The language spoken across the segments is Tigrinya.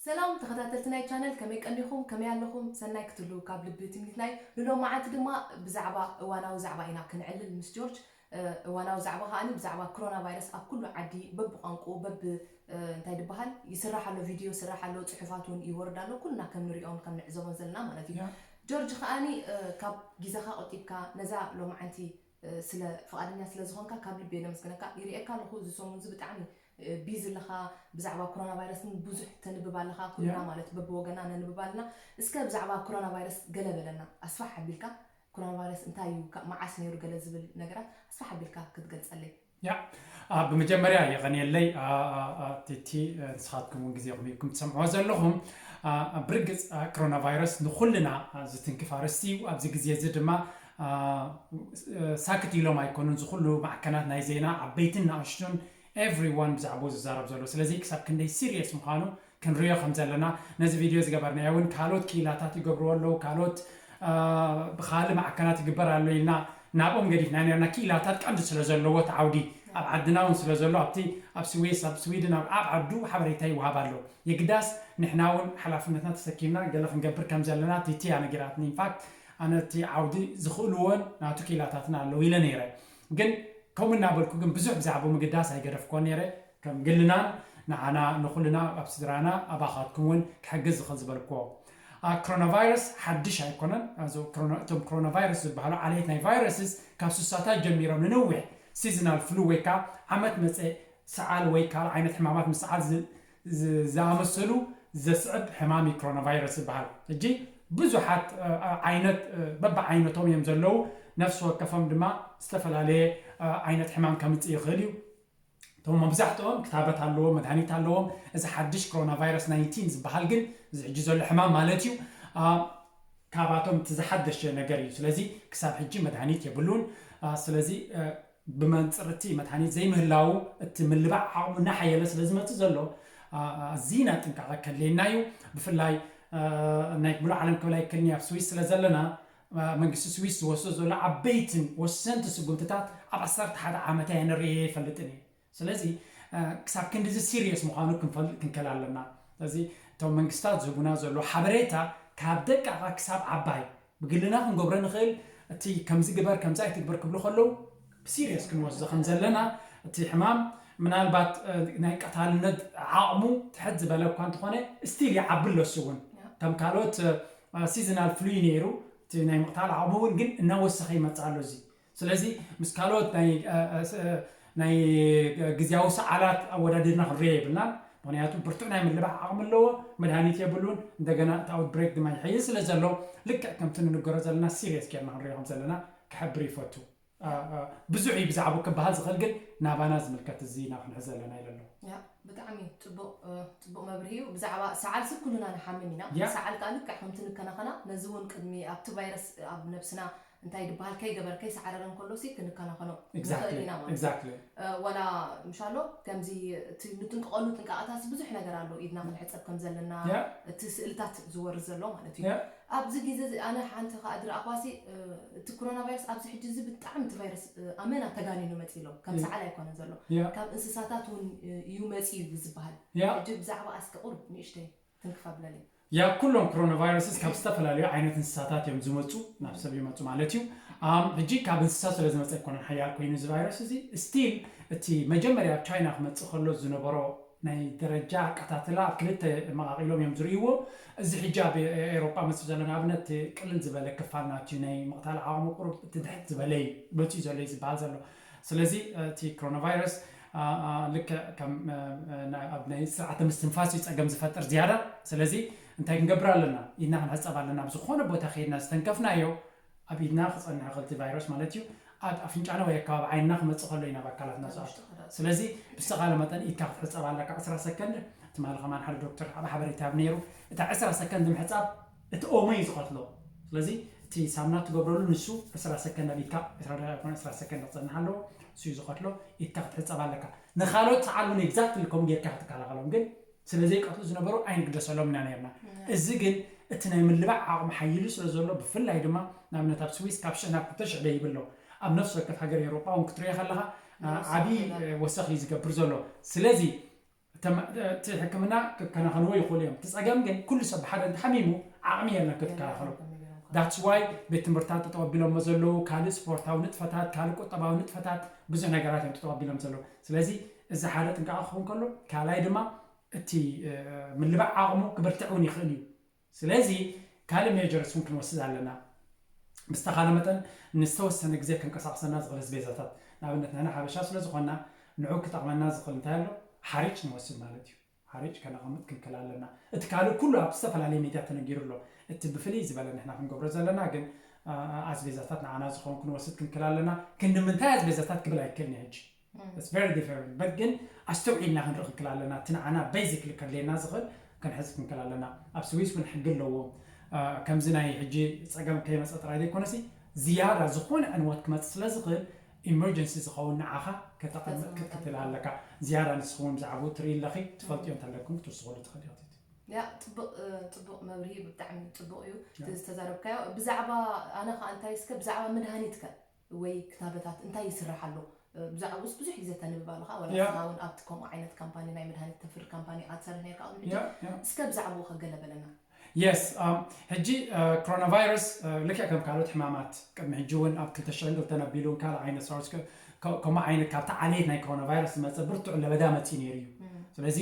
ሰላም ተኸታተልቲ ናይ ቻነል፣ ከመይ ቀኒኹም? ከመይ ኣለኹም? ሰናይ ክትህልዉ ካብ ልቢ ትምኒትና እዩ። ንሎማዓንቲ ድማ ብዛዕባ እዋናዊ ዛዕባ ኢና ክንዕልል ምስ ጆርጅ። እ፣ እዋናዊ ዛዕባ ከኣኒ ብዛዕባ ኮሮና ቫይረስ ኣብ ኩሉ ዓዲ በብቋንቁኡ በብ እ፣ እንታይ ድበሃል ይስራሕ ኣሎ፣ ቪድዮ ይስራሕ ኣሎ፣ ጽሑፋት እውን ይወርድ ኣሎ፣ ኩልና ከም ንሪኦን ከም ንዕዘቦን ዘለና ማለት እዩ። ያ። ጆርጅ ከኣኒ፣ እ፣ ካብ ግዜኻ ቆጢብካ ነዛ ሎማዓንቲ፣ እ፣ ስለ ፍቓደኛ ስለ ዝኾንካ ካብ ልቢ እየ ዘመስግነካ። ይርእየካ ኣለኹ እዚ ሰሙን እዚ ብጣዕሚ ቢዚ ኣለኻ፣ ብዛዕባ ኮሮና ቫይረስ እውን ብዙሕ ተንብብ ኣለኻ፣ ኩልና ያ። ማለት በብወገና ነንብብ ኣለና። እስከ ብዛዕባ ኮሮና ቫይረስ ገለ በለና፣ ኣስፋሕ ኣቢልካ ኮሮና ቫይረስ እንታይ እዩ፣ ካብ መዓስ ነይሩ፣ ገለ ዝብል ነገራት ኣስፋሕ ኣቢልካ ክትገልጸለይ። ያ፣ አ፣ ብመጀመርያ የቐንየለይ፣ አ፣ አ፣ አ፣ ቲቲ፣ አ፣ ንስኻትኩም እውን ግዜኹም ሂብኩም ትሰምዕዎ ዘለኹም። አ፣ አ፣ ብርግጽ፣ አ፣ ኮሮና ቫይረስ ንኹልና፣ አ፣ ዝትንክፍ ኣርእስቲ እዩ። ኣብዚ ግዜ እዚ ድማ፣ አ፣ እ፣ ሳክት ኢሎም ኣይኮኑን፣ ዝኹሉ ማዕከናት ናይ ዜና፣ ዓበይትን ንኣሽቱን፣ ኤቭሪዋን ብዛዕባኡ ዝዛረብ ዘሎ። ስለዚ ክሳብ ክንደይ ሲሪየስ ምዃኑ ክንሪኦ ከም ዘለና፣ ነዚ ቪድዮ ዝገበርናዮ እውን ካልኦት ክኢላታት ይገብርዎ ኣለዉ፣ ካልኦት፣ አ፣ ብኻልእ ማዕከናት ይግበር ኣሎ ኢልና ናብኦም ገዲፍና ነርና። ክኢላታት ቀንዲ ስለ ዘለዎ እቲ ዓውዲ ኣብ ዓድና እውን ስለ ዘሎ ኣብቲ ኣብ ስዊስ፣ ኣብ ስዊድን፣ ኣብ ኣብ ዓዱ ሓበሬታ ይወሃብ ኣሎ። የግዳስ ንሕና እውን ሓላፍነትና ተሰኪምና ገለ ክንገብር ከም ዘለና ቲቲ እያ ነጊራትኒ። ኢንፋክት ኣነ እቲ ዓውዲ ዝኽእልዎን ናቱ ክኢላታትን ኣለዉ ኢለ ነይረ። ግን ከምኡ እናበልኩ ግን ብዙሕ ብዛዕባኡ ምግዳስ ኣይገደፍኩዎን ነይረ። ከም ግልናን ንዓና ንኹልና ኣብ ስድራና ኣባኻትኩም እውን ክሕግዝ ዝኽእል ዝበልኩዎ። አ፣ ኮሮና ቫይረስ ሓድሽ ኣይኮነን። ኣዞ ኮሮና፣ እቶም ኮሮና ቫይረስ ዝበሃሉ ዓሌት ናይ ቫይረስስ ካብ ስሳታት ጀሚሮም ንነዊሕ ሲዝናል ፍሉ ወይ ከዓ ዓመት መፀ ሰዓል ወይ ካልእ ዓይነት ሕማማት ምስ ሰዓል ዝ-፣ ዝ-፣ ዝኣመሰሉ ዘስዕብ ሕማም እዩ ኮሮና ቫይረስ ዝበሃል። ሕጂ ብዙሓት፣ አ፣ አ፣ ዓይነት፣ አ፣ በብዓይነቶም እዮም ዘለዉ። ነፍሲ ወከፎም ድማ ዝተፈላለየ፣ አ፣ ዓይነት ሕማም ከምፅእ ይኽእል እዩ። እቶም መብዛሕትኦም ክታበት ኣለዎም፣ መድሃኒት ኣለዎም። እዚ ሓድሽ ኮሮና ቫይረስ ናይንቲን ዝበሃል ግን፣ እዚ ሕጂ ዘሎ ሕማም ማለት እዩ፣ አ፣ ካባቶም እቲ ዝሓደሸ ነገር እዩ። ስለዚ ክሳብ ሕጂ መድሃኒት የብሉን። አ፣ ስለዚ፣ አ፣ ብመንጽር እቲ መድሃኒት ዘይምህላዉ፣ እቲ ምልባዕ ዓቕሙ እናሓየለ ስለ ዝመጽእ ዘሎ፣ አ፣ ኣዚና ጥንቃቐ ከድልየና እዩ። ብፍላይ፣ አ፣ ናይ ሙሉእ ዓለም ክብል ኣይክእልን እየ፣ ኣብ ስዊስ ስለ ዘለና፣ አ፣ መንግስቲ ስዊስ ዝወስዶ ዘሎ ዓበይትን ወሰንቲ ስጉምትታት ኣብ ዓሰርተ ሓደ ዓመተይ ኣነ ርእየ ኣይፈልጥን እየ። ስለዚ፣ አ፣ ክሳብ ክንድዚ ሲሪየስ ምዃኑ ክንፈልጥ ክንክእል ኣለና። ስለዚ እቶም መንግስታት ዝህቡና ዘሎ ሓበሬታ ካብ ደቃቓ ክሳብ ዓባይ ብግልና ክንገብሮ ንኽእል። እቲ ከምዚ ግበር፣ ከምዚ ኣይትግበር ክብሉ ከለዉ ብሲሪየስ ክንወስዶ ከም ዘለና፣ እቲ ሕማም ምናልባት፣ እ፣ ናይ ቀታልነት ዓቕሙ ትሕት ዝበለ እኳ እንተኾነ፣ ስቲል ይዓቢ ኣሎ። እሱ እውን ያ። ከም ካልኦት፣ እ፣ ሲዝናል ፍሉ ነይሩ፣ እቲ ናይ ምቕታል ዓቕሙ እውን ግን እናወሰኸ ይመጽእ ኣሎ። እዚ ስለዚ ምስ ካልኦት ናይ፣ እ፣ እ፣ ስ-፣ እ፣ ናይ ግዝያዊ ሰዓላት ኣወዳዲርና ክንሪኦ የብልናን። ምኽንያቱ ብርቱዕ ናይ ምልባዕ ዓቕሚ ኣለዎ፣ መድሃኒት የብሉን። እንደገና እቲ ኣውትብሬክ ድማ ይሕይል ስለ ዘሎ፣ ልክዕ ከምቲ ንንገሮ ዘለና ሲሪየስ ጌርና ክንሪኦ ከም ዘለና ክሕብር ይፈቱ። አ፣ አ፣ ብዙሕ እዩ ብዛዕባኡ ክበሃል ዝኽእል፣ ግን ናባና ዝምልከት እዚ ኢና ክንሕዝ ዘለና ኢለ ኣለኹ። ያ፣ ብጣዕሚ ጽቡቕ፣ እ፣ ጽቡቕ መብርሂ እዩ። ብዛዕባ ሰዓል ሲ ኩልና ንሓምም ኢና። ያ። ሰዓል ከኣ ልክዕ ከምቲ ንከናኸና፣ ነዚ እውን ቅድሚ ኣብቲ ቫይረስ ኣብ ነብስና እንታይ ድበሃል ከይገበር ከይሰዓረረ እንከሎ ሲ ክንከናኸኖ ንኽእል ኢና ማለት እዩ። ኤግዛክትሊ። እ፣ ዋላ ምሻሎ ከምዚ እቲ ንጥንቀቐሉ ጥንቃቐታት ብዙሕ ነገር ኣሎ። ኢድና ክንሕጸብ ከም ዘለና፣ ያ። እቲ ስእልታት ዝወርድ ዘሎ ማለት እዩ። ያ። ኣብዚ ግዜ እዚ ኣነ ሓንቲ ከኣ ዝረኣኽዋ ሲ፣ እ፣ እቲ ኮሮና ቫይረስ ኣብዚ ሕጂ እዚ ብጣዕሚ እቲ ቫይረስ፣ እ፣ ኣመና ተጋኒኑ መጺእ ኣሎ። ከም ያ። ሰዓል ኣይኮነን ዘሎ። ያ። ካብ እንስሳታት እውን፣ እ፣ እዩ መጺኡ እዩ ዝበሃል። ያ። ሕጂ ብዛዕባ እስከ ቁሩብ ንእሽተይ ትንክፍ ኣብለለይ። ያ፣ ኩሎም ኮሮና ቫይረስስ ካብ ዝተፈላለዩ ዓይነት እንስሳታት እዮም ዝመጹ፣ ናብ ሰብ ይመጹ ማለት እዩ። ኣም፣ ሕጂ ካብ እንስሳ ስለ ዝመጸ ኣይኮነን ሓያል ኮይኑ እዚ ቫይረስ እዚ። ስቲል እቲ መጀመርያ ኣብ ቻይና ክመጽእ ከሎ ዝነበሮ ናይ ደረጃ ኣቀታትላ ኣብ ክልተ መቓቒሎም እዮም ዝርእይዎ። እዚ ሕጂ ኣብ ኤ-፣ ኤሮጳ መጽኡ ዘሎ ንኣብነት ቅልል ዝበለ ክፋል ናቱ ናይ ምቕታል ዓቕሙ ቁሩብ እቲ ድሕት ዝበለ እዩ መጽኡ ዘሎ እዩ ዝበሃል ዘሎ። ስለዚ እቲ ኮሮና ቫይረስ፣ አ፣ አ፣ ልክዕ ከም፣ እ፣ እ፣ ና-፣ ኣብ ናይ ስርዓተ ምስትንፋስ እዩ ጸገም ዝፈጥር ዝያዳ። ስለዚ እንታይ ክንገብር ኣለና? ኢድና ክንሕጸብ ኣለና። ኣብ ዝኾነ ቦታ ከይድና ዝተንከፍናዮ ኣብ ኢድና ክጸንሕ ይኽእል እቲ ቫይረስ ማለት እዩ። ኣብ ኣፍንጫና ወይ ኣከባቢ ዓይንና ክመጽእ ከሎ እዩ ናብ ኣካላትና ኣብ ዝኣቱ። ውሽጢ ክዳን። ስለዚ ብዝተኻለ መጠን ኢድካ ክትሕጸብ ኣለካ ዕስራ ሰከንድ። ትማሊ ከማን ሓደ ዶክተር ኣብ ሓበሬታ ይሃብ ነይሩ። እታ ዕስራ ሰከንድ ምሕጻብ እቲ ኦሞ እዩ ዝቐትሎ። ስለዚ እቲ ሳሙና ትገብረሉ ንሱ ዕስራ ሰከንድ ኣብ ኢድካ፣ ዕስራ ደቂቃ ይኮነ፣ ዕስራ ሰከንድ ክጸንሕ ኣለዎ። ንሱ እዩ ዝቐትሎ። ኢድካ ክትሕጸብ ኣለካ። ንኻልኦት ሰዓል እውን ኤግዛክትሊ ከምኡ ጌርካ ክትከላኸሎም፣ ግን ስለ ዘይቀትሉ ዝነበሩ ኣይንግደሰሎም ኢና ነርና። ያ። እዚ ግን እቲ ናይ ምልባዕ ዓቕሚ ሓይሉ ስለ ዘሎ፣ ብፍላይ ድማ ንኣብነት ኣብ ስዊስ ካብ ሽሕ ናብ ክልተ ሽሕ ደይብ ኣሎ። ኣብ ነፍሲ ወከፍ ሃገር ኤውሮጳ እውን ክትሪኦ ከለኻ፣ አ፣ ወሰኽ ዓቢ፣ ይላል። እ፣ ወሰኽ እዩ ዝገብር ዘሎ። ስለዚ እቲ ሕክምና ክከናኸንዎ ይኽእሉ እዮም። እቲ ጸገም ግን ኩሉ ሰብ ብሓደ እንተሓሚሙ ዓቕሚ የለን ክትከላኸሎ። That's why ቤት ትምህርትታት ጠጠው ኣቢሎሞ ዘለዉ፣ ካልእ ስፖርታዊ ንጥፈታት፣ ካልእ ቁጠባዊ ንጥፈታት፣ ብዙሕ ነገራት እዮም ጠጠው ኣቢሎም ዘለዉ። ስለዚ እዚ ሓደ ጥንቃቐ ክኸውን ከሎ፣ ካልኣይ ድማ እቲ ምልባዕ ዓቕሙ ክብርትዕ እውን ይኽእል እዩ። ስለዚ ካልእ ሜጀርስ እውን ክንወስድ ኣለና። ብዝተኻለ መጠን ንዝተወሰነ ግዜ ከንቀሳቕሰና ዝኽእል ኣስቤዛታት፣ ንኣብነት ንሕና ሓበሻ ስለ ዝኾንና ንዑ ክጠቕመና ዝኽእል እንታይ ኣሎ? ሓሪጭ ንወስድ ማለት እዩ። ሓሪጭ ከነቐምጥ ክንክል ኣለና። እቲ ካልእ ኩሉ ኣብ ዝተፈላለየ ሜድያ ተነጊሩ ኣሎ። እቲ ብፍልይ ዝበለ ንሕና ክንገብሮ ዘለና ግን ኣስቤዛታት ንዓና ዝኾን ክንወስድ ክንክል ኣለና። ክንዲ ምንታይ ኣስቤዛታት ክብል ኣይክእልን ሕጂ። It's very different but ግን ኣስተውዒልና ክንርኢ ክንክል ኣለና። እቲ ንዓና basically ከድልየና ዝኽእል ክንሕዝ ክንክል ኣለና። ኣብ ስዊስ እውን ሕጊ ኣለዎም። ከምዚ ናይ ሕጂ ጸገም ከይመጸ ጥራይ ዘይኮነሲ ዝያዳ ዝኾነ ዕንወት ክመጽእ ስለ ዝኽእል ኢመርጀንሲ ዝኸውን ንዓኻ ከተቐምጥ ክትክትል ኣለካ። ዝያዳ ንስኹም ብዛዕባኡ ትርኢ ኣለኺ፣ ትፈልጥዮ እንተለኩም ክትውስኹሉ ትኽእል ኢኹም። ያ ጽቡቕ ጽቡቕ መብርሂ፣ ብጣዕሚ ጽቡቕ እዩ ዝተዛረብካዮ። ብዛዕባ ኣነ ኸዓ እንታይ እስከ ብዛዕባ መድሃኒትከ ወይ ክታበታት እንታይ ይስራሕ ኣሎ? ብዛዕባኡስ ብዙሕ ግዜ ተንብብ ኣለኻ፣ ዋላ ንስኻ እውን ኣብቲ ከምኡ ዓይነት ካምፓኒ ናይ መድሃኒት ተፍሪ ካምፓኒ ኢኻ ትሰርሕ ነርካ ቅድሚ ሕጂ። እስከ ብዛዕባኡ ከ ገለ በለና። የስ ሕጂ ኮሮና ቫይረስ ልክዕ ከም ካልኦት ሕማማት ቅድሚ ሕጂ እውን ኣብ ክልተ ሽሕን ክልተን ኣቢሉ እውን ካልእ ዓይነት ሳርስ ከምኡ ዓይነት ካብቲ ዓሌት ናይ ኮሮና ቫይረስ ዝመፀ ብርቱዕ ለበዳ መፂኡ ነይሩ እዩ። ስለዚ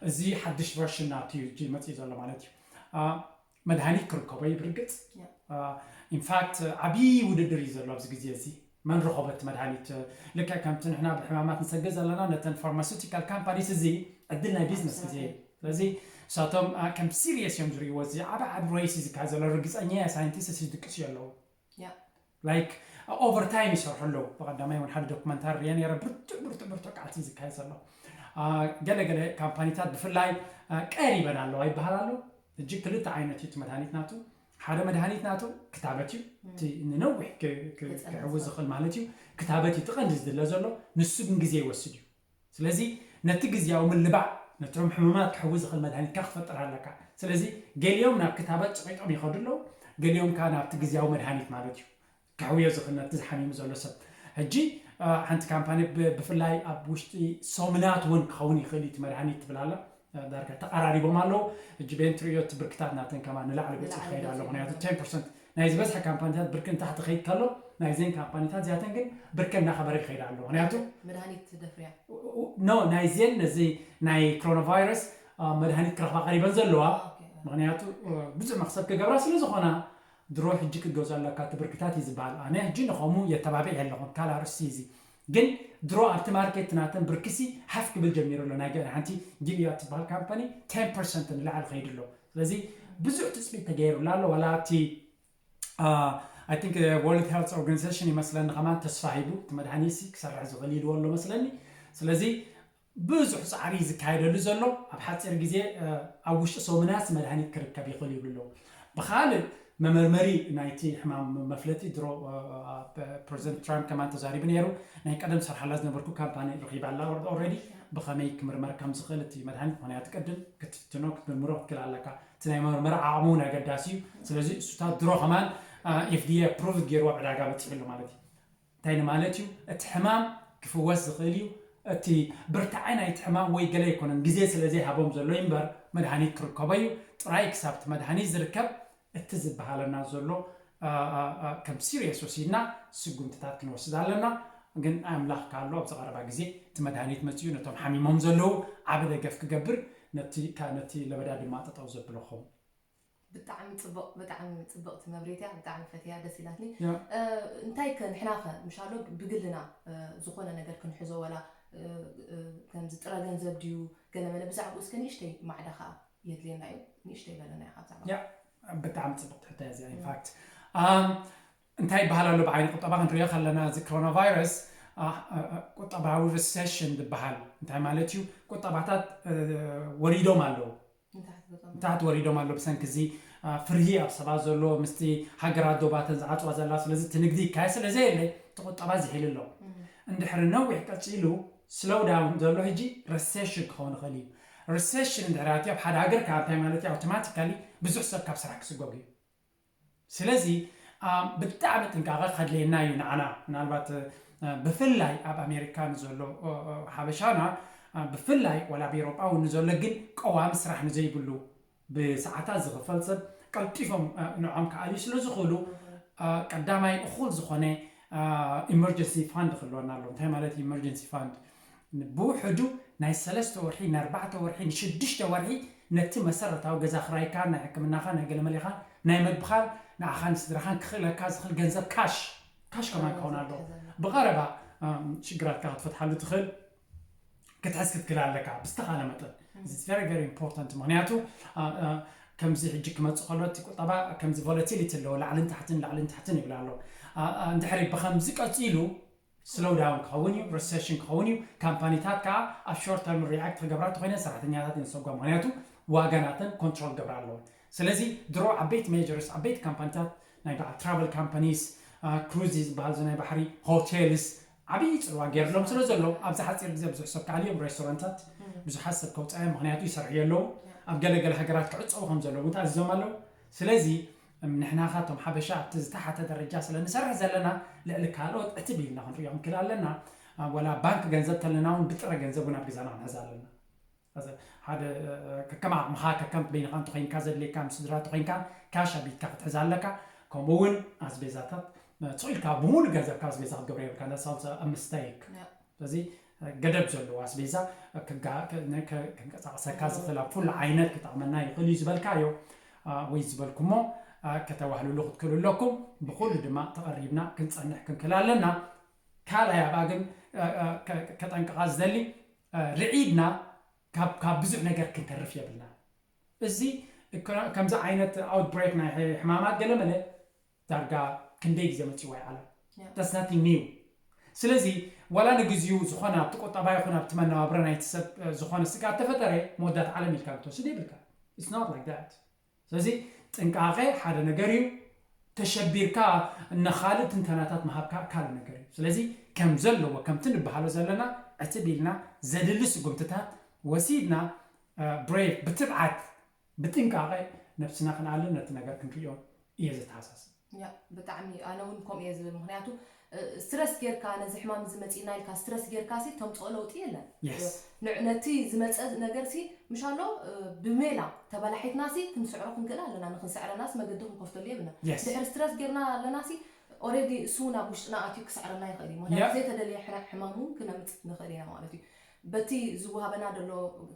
እዚ ሓድሽ ቨርሽን ናቱ እዩ ሕጂ መፂኡ ዘሎ ማለት እዩ። መድሃኒት ክርከቦ እዩ ብርግፅ። ኢንፋክት ዓብዪ ውድድር እዩ ዘሎ ኣብዚ ግዜ እዚ። መን ረኸቦ እቲ መድሃኒት? ልክዕ ከምቲ ንሕና ብሕማማት ንሰግእ ዘለና ነተን ፋርማሲውቲካል ካምፓኒስ እዚ ዕድል ናይ ቢዝነስ ግዜ እዩ። ስለዚ ንሳቶም ከም ሲሪየስ እዮም ዝርእይዎ። እዚ ዓቢ ዓቢ ሬስ እዩ ዝካየድ ዘሎ። ርግፀኛ እየ ሳይንቲስት እዚ ዝድቅስዮ ኣለዉ። ላይክ ኦቨርታይም ይሰርሑ ኣለዉ። ብቐዳማይ እውን ሓደ ዶክመንታሪ ርየ ነይረ። ብርቱዕ ብርቱዕ ብርቱዕ ቃልሲ እዩ ዝካየድ ዘሎ። ገለ ገለ ካምፓኒታት ብፍላይ ቀሪበን ኣለዋ ይበሃል ኣሎ። ሕጂ ክልተ ዓይነት እዩ እቲ መድሃኒት ናቱ። ሓደ መድሃኒት ናቱ ክታበት እዩ። እቲ ንነዊሕ ክሕውዝ ዝኽእል ማለት እዩ። ክታበት እዩ እቲ ቀንዲ ዝድለ ዘሎ። ንሱ ግን ግዜ ይወስድ እዩ። ስለዚ ነቲ ግዝያዊ ምልባዕ ነቶም ሕሙማት ክሕውዝ ዝኽእል መድሃኒትካ ክትፈጥር ኣለካ። ስለዚ ገሊኦም ናብ ክታበት ጸቒጦም ይኸዱ ኣለዉ፣ ገሊኦም ከኣ ናብቲ ግዝያዊ መድሃኒት ማለት እዩ ክሕውዮ ዝኽእል ነቲ ዝሓሚሙ ዘሎ ሰብ። ሕጂ ሓንቲ ካምፓኒ ብፍላይ ኣብ ውሽጢ ሰሙናት እውን ክኸውን ይኽእል እዩ እቲ መድሃኒት ትብል ኣላ። ዳርጋ ተቐራሪቦም ኣለዉ። ሕጂ ቤን ትርእዮ እቲ ብርክታት ናተን ከማን ንላዕሊ ገጹ ይኸይድ ኣሎ። ምክንያቱ ቴን ፐርሰንት ናይ ዝበዝሐ ካምፓኒታት ብርክ ንታሕቲ ኸይድ ከሎ ናይዘን ካምፓኒታት እዚኣተን ግን ብርከ እናኸበረ ይኸይድ ኣሎ። ምክንያቱ መድሃኒት ደፍርያ ኖ ናይዘን ነዚ ናይ ኮሮና ቫይረስ መድሃኒት ክረኽባ ቀሪበን ዘለዋ ምክንያቱ ብዙሕ መክሰብ ክገብራ ስለ ዝኾና ድሮ ሕጂ ክትገዝኦ ኣለካ እቲ ብርክታት እዩ ዝበሃል። ኣነ ሕጂ ንኸምኡ የተባብዕ ኣለኹን ካልእ ኣርእስቲ እዚ ግን ድሮ ኣብቲ ማርኬት ናተን ብርክሲ ሓፍ ክብል ጀሚሩ ኣሎ። ናይ ገለ ሓንቲ ጊልያድ ትበሃል ካምፓኒ ቴን ፐርሰንት ንላዕሊ ከይዱ ኣሎ። ስለዚ ብዙሕ ትፅቢት ተገይሩላ ኣሎ። ዋላ ኣብቲ I think World Health Organization ይመስለኒ ከማን ተስፋ ሂቡ እቲ መድሃኒት ሲ ክሰርሕ ዝኽእል ኢልዎ ኣሎ መስለኒ። ስለዚ ብዙሕ ፃዕሪ ዝካየደሉ ዘሎ ኣብ ሓፂር ግዜ ኣብ ውሽጢ ሰሙናት መድሃኒት ክርከብ ይኽእል ይብሉ ኣለዉ። ብኻልእ መመርመሪ ናይቲ ሕማም መፍለጢ ድሮ ፕረዚደንት ትራምፕ ከማን ተዛሪቡ ነይሩ። ናይ ቀደም ዝሰርሓላ ዝነበርኩ ካምፓኒ ረኺባ ኣላ ኦልሬዲ ብኸመይ ክምርመር ከም ዝኽእል እቲ መድሃኒት ምኽንያቱ ቅድም ክትፍትኖ ክትምርምሮ ክትክእል ኣለካ። እቲ ናይ መመርመሪ ዓቕሚ እውን ኣገዳሲ እዩ። ስለዚ እሱታት ድሮ ከማን ኤፍዲኤ ኣፕሩቭድ ገይርዎ ኣብ ዕዳጋ በፂሑ ኣሎ ማለት እዩ። እንታይ ንማለት እዩ? እቲ ሕማም ክፍወስ ዝኽእል እዩ። እቲ ብርታዐ ናይቲ ሕማም ወይ ገለ ኣይኮነን፣ ግዜ ስለ ዘይሃቦም ዘሎ እዩ እምበር መድሃኒት ክርከቦ እዩ። ጥራይ ክሳብ እቲ መድሃኒት ዝርከብ እቲ ዝበሃለና ዘሎ ከም ሲሪየስ ወሲድና ስጉምትታት ክንወስድ ኣለና። ግን ኣምላኽ ካሎ ኣብዚ ቀረባ ግዜ እቲ መድሃኒት መፂኡ ነቶም ሓሚሞም ዘለዉ ዓቢ ደገፍ ክገብር ነቲ ለበዳ ድማ ጠጠው ዘብሎ ክኸውን። ብጣዕሚ ፅቡቕ ብጣዕሚ ፅብቕቲ መብሬት እያ። ብጣዕሚ ፈትያ ደስ ኢላትኒ። እንታይ ከ ንሕና ከ ምሻሎ ብግልና ዝኾነ ነገር ክንሕዞ ወላ ከምዚ ጥረ ገንዘብ ድዩ ገለመለ ብዛዕባኡ እስከ ንእሽተይ ማዕዳ ከዓ የድልየና እዩ። ንእሽተይ በለና ኢኻ ብዛዕባ ያ ብጣዕሚ ፅብቕቲ ሕቶ እያ እዚኣ። ኢንፋክት እንታይ ይበሃል ኣሎ ብዓይኒ ቁጠባ ክንሪኦ ከለና እዚ ኮሮና ቫይረስ ቁጠባዊ ሪሴሽን ዝበሃል እንታይ ማለት እዩ? ቁጠባታት ወሪዶም ኣለዉ። ንታሕቲ ወሪዶም ኣሎ ብሰንኪ እዚ ፍርሂ ኣብ ሰባት ዘሎ ምስቲ ሃገራት ዶባተን ዝዓፅዋ ዘላ ስለዚ እቲ ንግዲ ይካየድ ስለ ዘየለ እቲ ቁጠባ ዝሒሉ ኣሎ። እንድሕሪ ነዊሕ ቀፂሉ ስሎው ዳውን ዘሎ ሕጂ ረሴሽን ክኸውን ይኽእል እዩ። ረሴሽን እንድሕሪ ኣትዩ ኣብ ሓደ ሃገር ካብ እንታይ ማለት እዩ ኣውቶማቲካሊ ብዙሕ ሰብ ካብ ስራሕ ክስጎግ እዩ። ስለዚ ብጣዕሚ ጥንቃቐ ከድልየና እዩ ንዓና ምናልባት ብፍላይ ኣብ ኣሜሪካ ንዘሎ ሓበሻና ብፍላይ ዋላ ኣብ ኤሮጳ እውን ንዘሎ ግን ቀዋሚ ስራሕ ንዘይብሉ ብሰዓታት ዝኽፈል ሰብ ቀልጢፎም ንዖም ክኣልዩ ስለ ዝኽእሉ ቀዳማይ እኹል ዝኾነ ኢመርጀንሲ ፋንድ ክህልወና ኣለዎ። እንታይ ማለት ኢመርጀንሲ ፋንድ? ብውሕዱ ናይ ሰለስተ ወርሒ፣ ንኣርባዕተ ወርሒ፣ ንሽዱሽተ ወርሒ ነቲ መሰረታዊ ገዛ ክራይካ፣ ናይ ሕክምናኻ፣ ናይ ገለመሌኻ፣ ናይ መግብኻን ንዓኻን ንስድራኻን ክኽእለካ ዝኽእል ገንዘብ ካሽ፣ ካሽ ከማን ክኸውን ኣለዎ። ብቐረባ ሽግራትካ ክትፈትሓሉ ትኽእል ክትሕዝ ክትክእል ኣለካ ብዝተኻለ መጠን። It's very very important። ምክንያቱ ከምዚ ሕጂ ክመፅእ ከሎ እቲ ቁጠባ ከምዚ ቮለቲሊቲ ኣለዎ፣ ላዕልን ታሕትን ላዕልን ታሕትን ይብል ኣሎ። እንድሕሪ ብከምዚ ቀፂሉ ስሎው ዳውን ክኸውን እዩ፣ ረሰሽን ክኸውን እዩ። ካምፓኒታት ከዓ ኣብ ሾርት ተርም ሪያክት ክገብራ ተኮይነ ሰራሕተኛታት ንሰጓ፣ ምክንያቱ ዋጋ ናተን ኮንትሮል ገብራ ኣለዎ። ስለዚ ድሮ ዓበይቲ ሜጀርስ ዓበይቲ ካምፓኒታት ናይ በዓል ትራቨል ካምፓኒስ፣ ክሩዚ ዝበሃል ናይ ባሕሪ ሆቴልስ ዓብዪ ፅልዋ ገይርሎም ስለ ዘለዉ ኣብዚ ሓፂር ግዜ ብዙሕ ሰብ ክኣልዮም ሬስቶራንታት ብዙሓት ሰብ ከውፃዮም፣ ምክንያቱ ይሰርሑ ኣለዉ። ኣብ ገለገለ ሃገራት ክዕፀቡ ከም ዘለዉ እውን ተኣዚዞም ኣለዉ። ስለዚ ንሕና ካቶም ሓበሻ ኣብቲ ዝተሓተ ደረጃ ስለ ንሰርሕ ዘለና ልዕሊ ካልኦት ዕትብ ኢልና ክንሪኦ ክንክእል ኣለና። ወላ ባንክ ገንዘብ ተለና እውን ብጥረ ገንዘብ እውን ኣብ ገዛና ክንሕዝ ኣለና። ሓደ ከከም ዓቕምኻ ከከም በይንኻ እንተኮይንካ ዘድልየካ ምስ ስድራ እንተኮይንካ ካሽ ኣቢትካ ክትሕዝ ኣለካ። ከምኡ እውን ኣስቤዛታት ስቕ ኢልካ ብሙሉ ገንዘብካ ኣስቤዛ ክትገብሮ የብልካ። That's also a mistake። ስለዚ ገደብ ዘለዎ ኣስቤዛ ክንቀሳቀሰካ ዝኽእል ኣብ ኩሉ ዓይነት ክጠቕመና ይኽእል እዩ ዝበልካዮ ወይ ዝበልኩሞ ከተዋህልሉ ክትክእሉ ኣለኩም። ብኩሉ ድማ ተቐሪብና ክንፀንሕ ክንክእል ኣለና። ካልኣይ ኣብኣ ግን ከጠንቅቓ ዝደሊ ርዒድና ካብ ብዙሕ ነገር ክንተርፍ የብልና። እዚ ከምዚ ዓይነት ኣውትብሬክ ናይ ሕማማት ገለመለ ዳርጋ ክንደይ ግዜ መፂዋ ይዓለም። That's nothing new። ስለዚ ዋላ ንግዚኡ ዝኾነ ኣብቲ ቁጠባ ይኹን ኣብቲ መነባብሮ ናይቲ ሰብ ዝኾነ ስግኣት ተፈጠረ መወዳእታ ዓለም ኢልካ ክትወስድ የብልካ። It's not like that። ስለዚ ጥንቃቐ ሓደ ነገር እዩ። ተሸቢርካ ንኻልእ ትንተናታት ምሃብካ ካልእ ነገር እዩ። ስለዚ ከም ዘለዎ ከምቲ ንበሃሎ ዘለና ዕትብ ኢልና ዘድሊ ስጉምትታት ወሲድና ብሬቭ ብትብዓት ብጥንቃቐ ነብስና ክንኣልን ነቲ ነገር ክንሪኦ እየ ዘተሓሳስብ። ያ ብጣዕሚ ኣነ እውን ከምኡ እየ ዝብል። ምክንያቱ ስትረስ ጌርካ ነዚ ሕማም እዚ መፂና ኢልካ ስትረስ ጌርካ ሲ ተምፅኦ ለውጢ የለን። ነቲ ዝመፀ ነገር ሲ ምሻሎ ብሜላ ተበላሒትና ሲ ክንስዕሮ ክንክእል ኣለና። ንክንስዕረና ሲ መገዲ ክንከፍተሉ የብልና። ድሕሪ ስትረስ ጌርና ኣለና ሲ ኦሬዲ እሱ እውን ኣብ ውሽጥና ኣትዩ ክስዕረና ይኽእል እዩ። ምክንያቱ ዘይተደለየ ሕማም እውን ክነምፅ ንኽእል ኢና ማለት እዩ። በቲ ዝወሃበና ዘሎ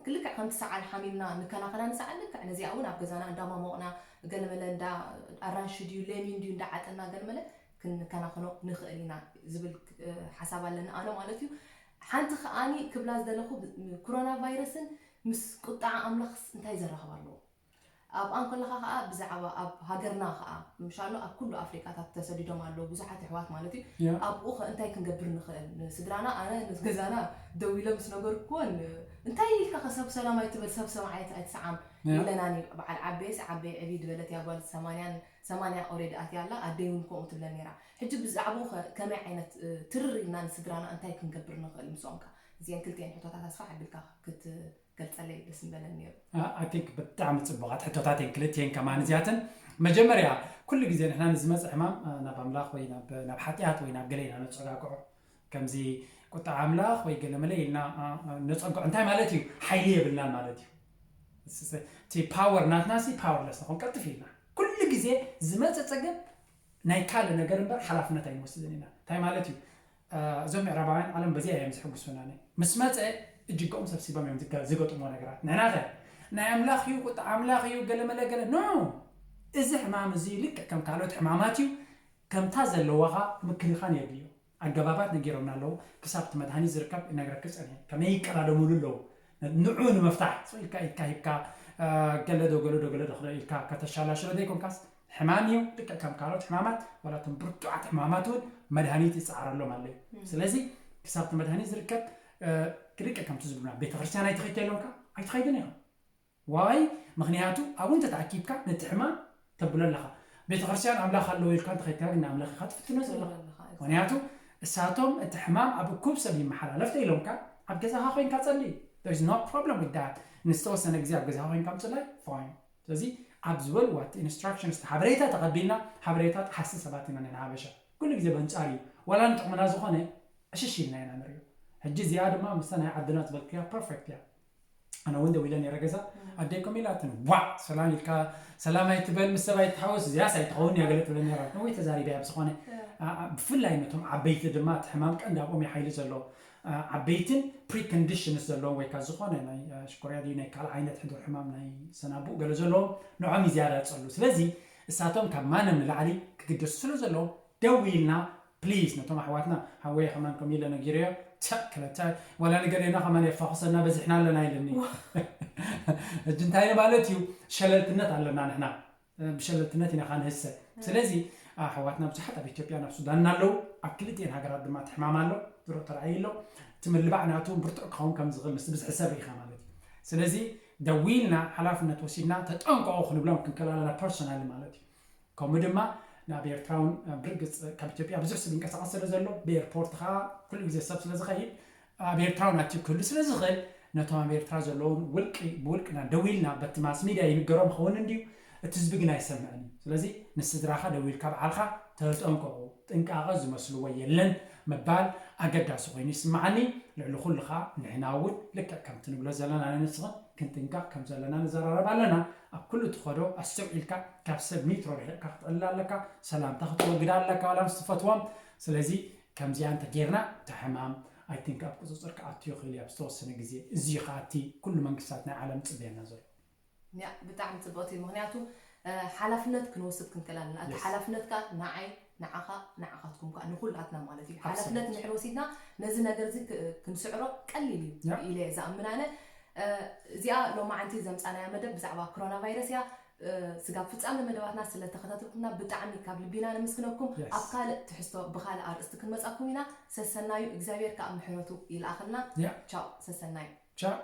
ክልክዕ ከምቲ ሰዓል ሓሚምና ንከናኸና ንሰዓል ልክዕ ነዚኣ እውን ኣብ ገዛና እንዳማሞቕና ገለመለ እንዳ ኣራንሺ ድዩ ሌሚን ድዩ እንዳዓጠና ገለመለ ክንከናኸኖ ንኽእል ኢና ዝብል ሓሳብ ኣለኒ ኣነ ማለት እዩ። ሓንቲ ከኣኒ ክብላ ዝደለኹ ኮሮና ቫይረስን ምስ ቁጣዓ ኣምላኽስ እንታይ ዘራኽብ ኣለዎ? ኣብኣ እንከለኻ ከዓ ብዛዕባ ኣብ ሃገርና ከዓ ምሻሎ ኣብ ኩሉ ኣፍሪቃታት ተሰዲዶም ኣለዉ ብዙሓት ኣሕዋት ማለት እዩ። ኣብኡ ከ እንታይ ክንገብር ንኽእል? ንስድራና ኣነ ንገዛና ደው ኢለ ምስ ነገርኩወን እንታይ ኢልካ ከ ሰብ ሰላም ኣይትበል ሰብ ሰማዕ ኣይትሰዓም ኢለናኒ። በዓል ዓበየስ ዓበየ ዕብይ ዝበለት እያ ጓል ሰማንያን ሰማንያ ኦሬዲ ኣትያ ኣላ ኣደይ እውን ከምኡ ትብለ ነይራ። ሕጂ ብዛዕባኡ ከ ከመይ ዓይነት ትርር ኢልና ንስድራና እንታይ ክንገብር ንኽእል? ምስኦም ከ እዚአን ክልቲአን ሕቶታት ኣስፋሕ ኣቢልካ ክት ገልፀለይ ደስ ምበለን ነይሩ። I think ብጣዕሚ ፅቡቓት ሕቶታት እየን ክልቲኤን ከማን እዚኣተን። መጀመርያ ኩሉ ግዜ ንሕና ንዝመፅእ ሕማም ናብ ኣምላኽ ወይ ናብ ሓጢኣት ወይ ናብ ገለ ኢና ነፀጋግዖ። ከምዚ ቁጣዕ ኣምላኽ ወይ ገለ መለ ኢልና ነፀግዖ። እንታይ ማለት እዩ? ሓይሊ የብልናን ማለት እዩ። እቲ ፓወር ናትና ሲ ፓወርለስ ንኾን ቀልጥፍ ኢልና ኩሉ ግዜ ዝመፀ ፀገም ናይ ካልእ ነገር እምበር ሓላፍነት ኣይንወስድን ኢና። እንታይ ማለት እዩ? እዞም ምዕራባውያን ዓለም በዚኣ እዮም ዝሕጉሱና። ምስ መፀ እጅግኦም ሰብሲቦም እዮም ዝገጥምዎ ነገራት። ንሕና ኸ ናይ ኣምላኽ እዩ፣ ቁጣ ኣምላኽ እዩ፣ ገለ መለ ገለ። ኖ፣ እዚ ሕማም እዚ ልክዕ ከም ካልኦት ሕማማት እዩ። ከምታ ዘለዋኻ ምክንኻን የድልዮ። ኣገባባት ነጊሮምና ኣለዉ። ክሳብ እቲ መድሃኒት ዝርከብ ይነግረኪ ጸኒሐ። ከመይ ይቀዳደሙሉ ኣለዉ ንዑ ንምፍታሕ። ኢልካ ኢልካ ሂብካ ገለ ዶ ገለ ዶ ገለ ዶ ኢልካ ከተሻላሽሎ ዘይኮንካስ ሕማም እዩ። ልክዕ ከም ካልኦት ሕማማት ዋላ እቶም ብርቱዓት ሕማማት እውን መድሃኒት ይፀዓረሎም ኣለዩ። ስለዚ ክሳብ እቲ መድሃኒት ዝርከብ ልክዕ ከምቲ ዝብሉና ቤተክርስትያን ኣይትኸይድ ኢሎምካ ኣይትኸይድን ኢኻ። ዋይ ምክንያቱ ኣብኡ እንተተኣኪብካ ነቲ ሕማም ተብሎ ኣለኻ። ቤተክርስትያን ኣምላኽ ኣለዎ ኢልካ እንተኸይድካ ግን ንኣምላኽ ኢኻ ትፍትኖ ዘለኻ። ምክንያቱ እሳቶም እቲ ሕማም ኣብ እኩብ ሰብ ይመሓላለፍ ተኢሎምካ ኣብ ገዛኻ ኮይንካ ጸሊ። There is no problem with that። ንዝተወሰነ ግዜ ኣብ ገዛኻ ኮይንካ ምጽላይ fine። ስለዚ ኣብ ዝበልዋ እቲ ኢንስትራክሽንስ እቲ ሓበሬታ ተቐቢልና ሓበሬታ ጠሓሲ ሰባት ኢና ንሕና ሓበሻ። ኩሉ ግዜ በንጻር እዩ። ዋላ ንጥቕምና ዝኾነ ዕሽሽ ኢልና ኢና ንሪኦ። ሕጂ እዚኣ ድማ ምስታ ናይ ዓድና ዝበልክያ perfect እያ። ኣነ እውን ደው ኢለ ነይረ ገዛ፣ ኣደይ ከም ኢላትን፣ ዋ፣ ሰላም ኢልካ ሰላም ኣይትበል፣ ምስ ሰብ ኣይትሓወስ፣ እዚኣስ ኣይትኸውን እያ ገለ ትብለ ነይራ። ነወይ ተዛሪበያ ብዝኾነ፣ ኣ- ኣ- ብፍላይ ነቶም ዓበይቲ ድማ እቲ ሕማም ቀንዲ ኣብኦም እዩ ሓይሊ ዘለዎ። ኣ- ዓበይትን preconditions ዘለዎም ወይ ከዓ ዝኾነ ናይ ኣ፣ ሽኮርያ ድዩ ናይ ካልእ ዓይነት ሕዱር ሕማም ናይ ሰናቡእ ገለ ዘለዎም ንዖም እዩ ዝያዳ ዝፀሉ። ስለዚ እሳቶም ካብ ማንም ንላዕሊ ክግደሱ ስለ ዘለዎም ደው ኢልና ፕሊዝ ነቶም ኣሕዋትና ሓወይ ከማን ከም ኢለ ነጊረዮ ቸ ክለተ ዋላ ንገሌና ከማን የፋኹሰና በዚሕና ኣለና ኢለኒ። ሕጂ እንታይ ማለት እዩ? ሸለልትነት ኣለና ንሕና፣ ብሸለልትነት ኢና ካንህሰ። ስለዚ ኣሕዋትና ብዙሓት ኣብ ኢትዮጵያ ናብ ሱዳን ኣለዉ። ኣብ ክልቲኤን ሃገራት ድማ ትሕማም ኣሎ፣ ዝሮ ተራእዩ ኣሎ። እቲ ምልባዕ ናቱ ብርቱዕ ክኸውን ከም ዝኽእል ምስ ብዝሒ ሰብ ርኢኻ ማለት እዩ። ስለዚ ደው ኢልና ሓላፍነት ወሲድና ተጠንቀቑ ክንብሎም ክንክእል ኣለና ፐርሶናሊ ማለት እዩ። ከምኡ ድማ ናብ ኤርትራ እውን ብርግፅ ካብ ኢትዮጵያ ብዙሕ ሰብ ይንቀሳቐስ ስለ ዘሎ ብኤርፖርት ከዓ ኩሉ ግዜ ሰብ ስለ ዝኸይድ ኣብ ኤርትራ እውን ኣትዩ ክህሉ ስለ ዝኽእል ነቶም ኣብ ኤርትራ ዘለውን ውልቂ ብውልቅና ደው ኢልና በቲ ማስ ሚድያ ይንገሮም ይኸውን እንድዩ እቲ ህዝቢ ግን ኣይሰምዕን እዩ። ስለዚ ንስድራኻ ደው ኢልካ በዓልካ ተጠንቀቑ፣ ጥንቃቐ ዝመስልዎ የለን ምባል ኣገዳሲ ኮይኑ ይስምዓኒ። ልዕሊ ኩሉ ከዓ ንሕና እውን ልክዕ ከምቲ ንብሎ ዘለና ንንስኽን ክንጥንቀቕ ከም ዘለና ንዘራረብ ኣለና። ኣብ ኩሉ ትኸዶ ኣስተውዒልካ ካብ ሰብ ሜትሮ ርሒቕካ ክትዕልል ኣለካ፣ ሰላምታ ክትወግድ ኣለካ ዋላ ምስ ትፈትዎም። ስለዚ ከምዚኣ እንተጌርና እቲ ሕማም ኣይቲንክ ኣብ ቁፅፅር ክኣቱ ይኽእል እዩ ኣብ ዝተወሰነ ግዜ። እዚ እዩ ከዓ እቲ ኩሉ መንግስታት ናይ ዓለም ዝፅበየና ዘሎ። ያ ብጣዕሚ ፅብቕቲ እዩ። ምክንያቱ ሓላፍነት ክንወስድ ክንክእል ኣለና። እቲ ሓላፍነት ከዓ ንዓይ ንዓኻ ንዓኻትኩም ከዓ ንኩላትና ማለት እዩ። ሓላፍነት እንድሕር ወሲድና ነዚ ነገር እዚ ክንስዕሮ ቀሊል እዩ ኢለ እየ ዝኣምን ኣነ። እዚኣ ሎማዓንቲ ዘምፃናያ መደብ ብዛዕባ ኮሮና ቫይረስ እያ። ስጋብ ፍፃመ መደባትና ስለተኸታተልኩምና ብጣዕሚ ካብ ልቢና ነመስግነኩም። ኣብ ካልእ ትሕዝቶ ብኻልእ ኣርእስቲ ክንመፃኩም ኢና። ሰሰናዩ እግዚኣብሔር ከዓ ምሕረቱ ይልኣኸልና። ቻው ሰሰናዩ። ቻው።